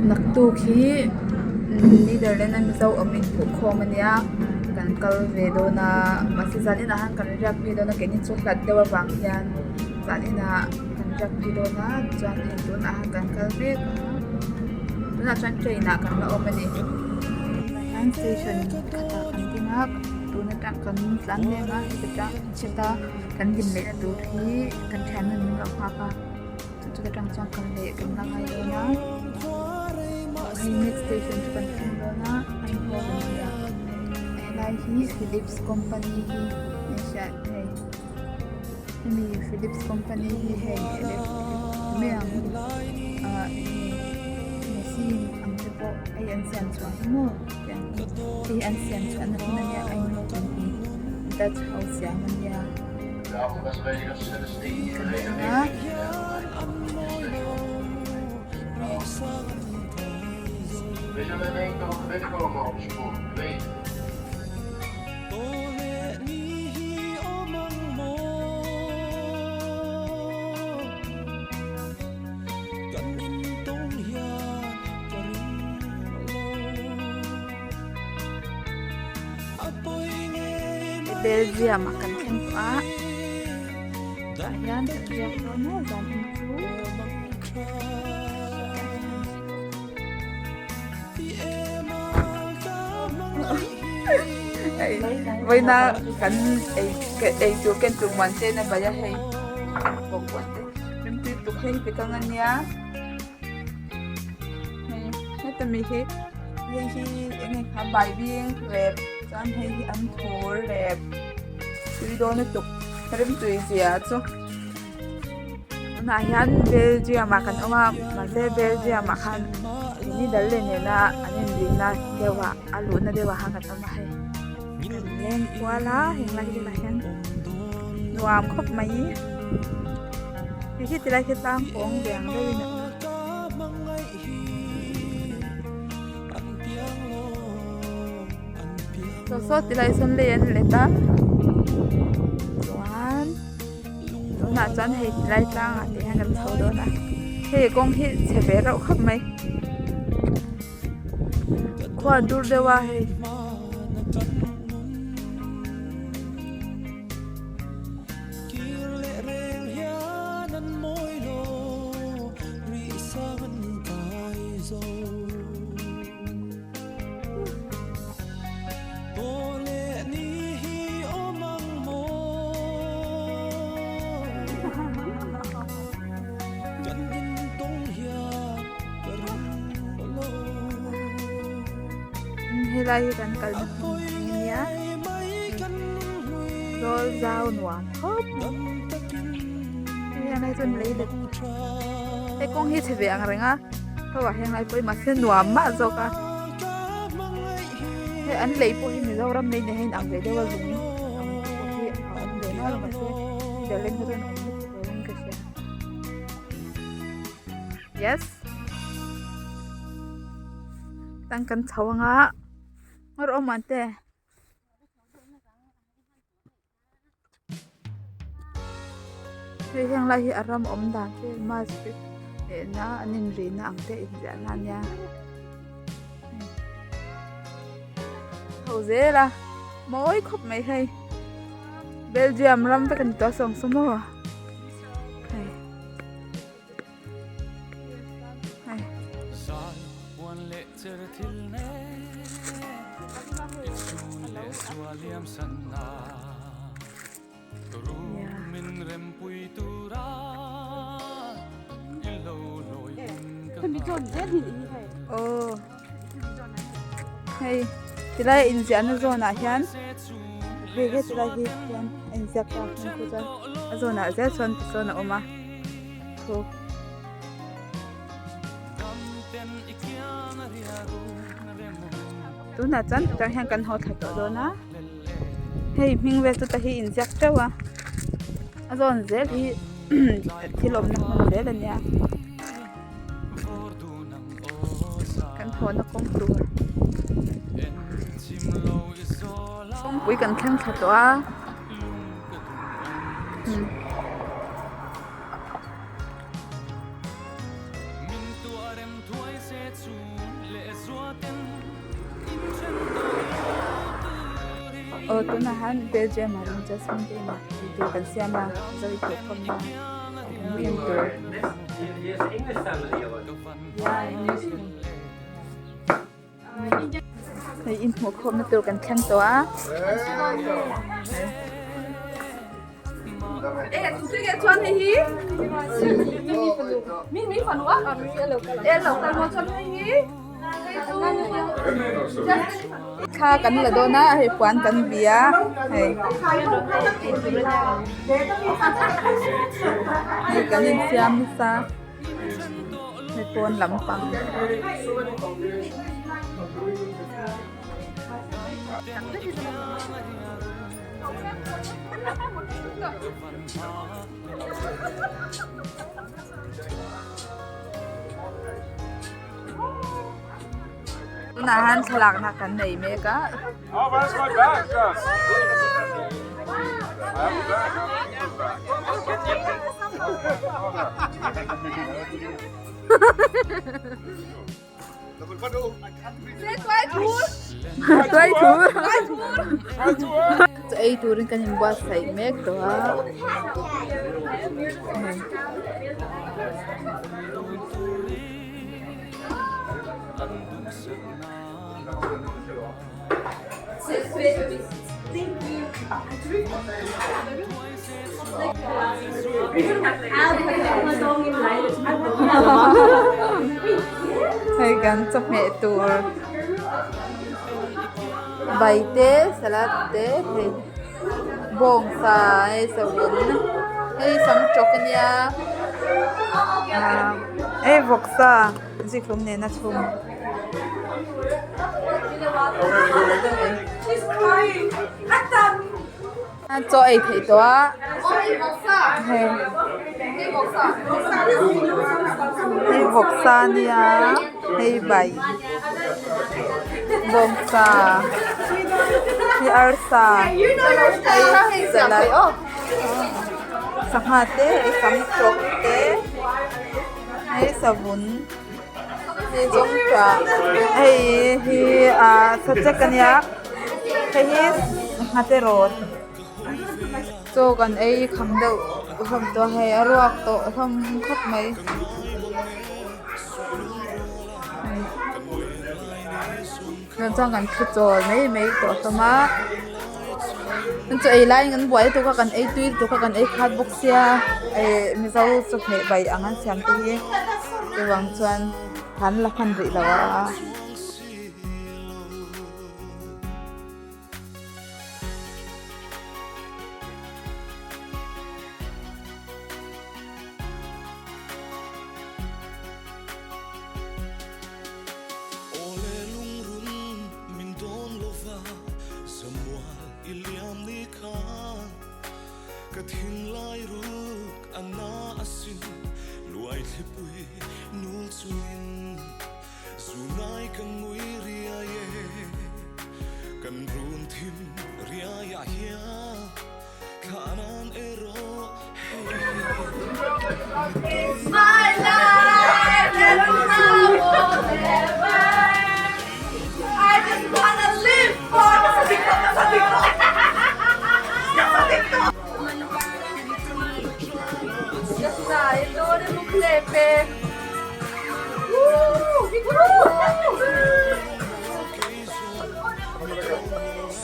Naktuk hi Netherland a Mizo awm inhmuh khawm a nia kan kal ve dawn a mahse zan inah hian kan riak phei dawn a keini chu hlat deuh avang hian zan inah kan riak phei dawn a chuan hei tunah hian kan kal mek a tunah chuan train ah kan la awm a ni tunah hian station khatah kan ding a tun atang kan tlan mek a heta tang heta kan din lehna tur hi kan thiannu in min lo nghak a. Chuta tang chuan kal leh kan la ngai dawn a hei next station chu kan thleng dawn a Eindhoven a nia helai hi Philips company hi hei hemi Philips company hi hei mai ang ah machine ang te pawh hei an siam chhuah hi maw hei an siam chhuah na hmun a nia Eindhoven hi Dutch ho siam a nia. Belgium ah kan thleng tawh a tah hian kan riak dawn maw zan in chu vawiina kan ei ei tur ken tur muan chen a bai a hei bawkbawn te rimtui tuk hei ti kang a nia hei heta mi hi hei hi eng nge kha bai bing rep chuan hei hi an thur rep tui dawn lutuk rimtui zia chu tunah hian Belgium ah kan awm a mahse Belgium ah khan Netherland nena an inrina deuh ah a luhna deuh ah khan kan awm a hei kan leng kual a heng lai velah hian nuam khawp mai hei hi tilai hi tlang pawng ve ang deuhin a awm a. Saw saw tilai sawn lei an let a chuan tunah chuan hei tilai tlangah te hian kan chho dawn a hei kawng hi chhe ve reuh khawp mai khua a dur deuh a hei. Helai hi kan kalna hmun a nia zawl zau nuam khawp mai hei hian hei chuan lei let hei kawng hi chhe ve ang reng a ho ah hian ngai pawh hi mahse nuam mah zawk a hei an lei pawh hi Mizoram lei nen hian a inang ve deuh a lung ang te pawh hi a awm ve nual a mahse Netherland hi chuan awm lutuk lo in ka hria yes tang kan chho anga ngaw rawh awm te. Hei heng lai hi a ram awm dan te mask leh na an inrih na ang te inziah na ania chho zel a mawi khawp mai hei Belgium ram vek a ni tawh a sawng saw maw hei. Hei tilai inziahna zawnah hian hei hetilai hi hian a inziak ta a khu chuan a zawnah zel chuan tisawn a awm a. Tunah chuan tah hian kan haw thla tawh dawn a hei hming vel chu ta hi inziak teuh a a zawn zel hi thil awmna hmun zel a nia kan hawhna kawng tur kawngpui kan thleng thla tawh a. Aw tunah hian Belgium ah rawng Jasmine te inah eitur kan siam a zo i thawh khawm na kan ken tur. Hei inhmuh khawmna tur kan thleng tawh a. Thla kan la dawn a hei puan kan bih a hei hei kan insiam nasa hei pawn lampang. Tunah hian thlalakna kan nei mek a. Chaw ei turin kan inbuatsaih mek tawh a. Hei kan chawhmeh tur bai te salad te hei bawngsa hei savun hei sam tawk a nia hei vawksa zikhlum nena chhum. Chaw ei theih tawh a hei hei vawksa a nia hei bai bawngsa hei arsa hei salad sangha te hei samtawk te hei savun hei zawngṭah hei hi ah sachek a nia hei hi nghate rawt chaw kan ei kham deuh hlawm tawh a hei a ruak tawh hlawm khawp mai tunah chuan kan thu chawl mai mai tawh hlawm a an chaw ei laiin kan buai lutuk a kan ei tui lutuk a kan ei khat bawk sia ih mizo chawhmeh bai ang an siam te hi chuvang chuan han la hman rih lo a.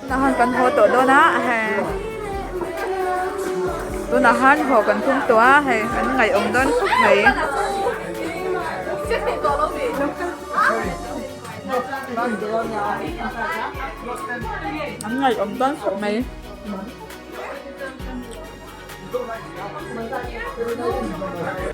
Tunah han kan haw tawh dawn a hei tunah han haw kan tum tawh a hei an ngaihawm dawn khawp mai. An ngaihawm dawn khawp mai.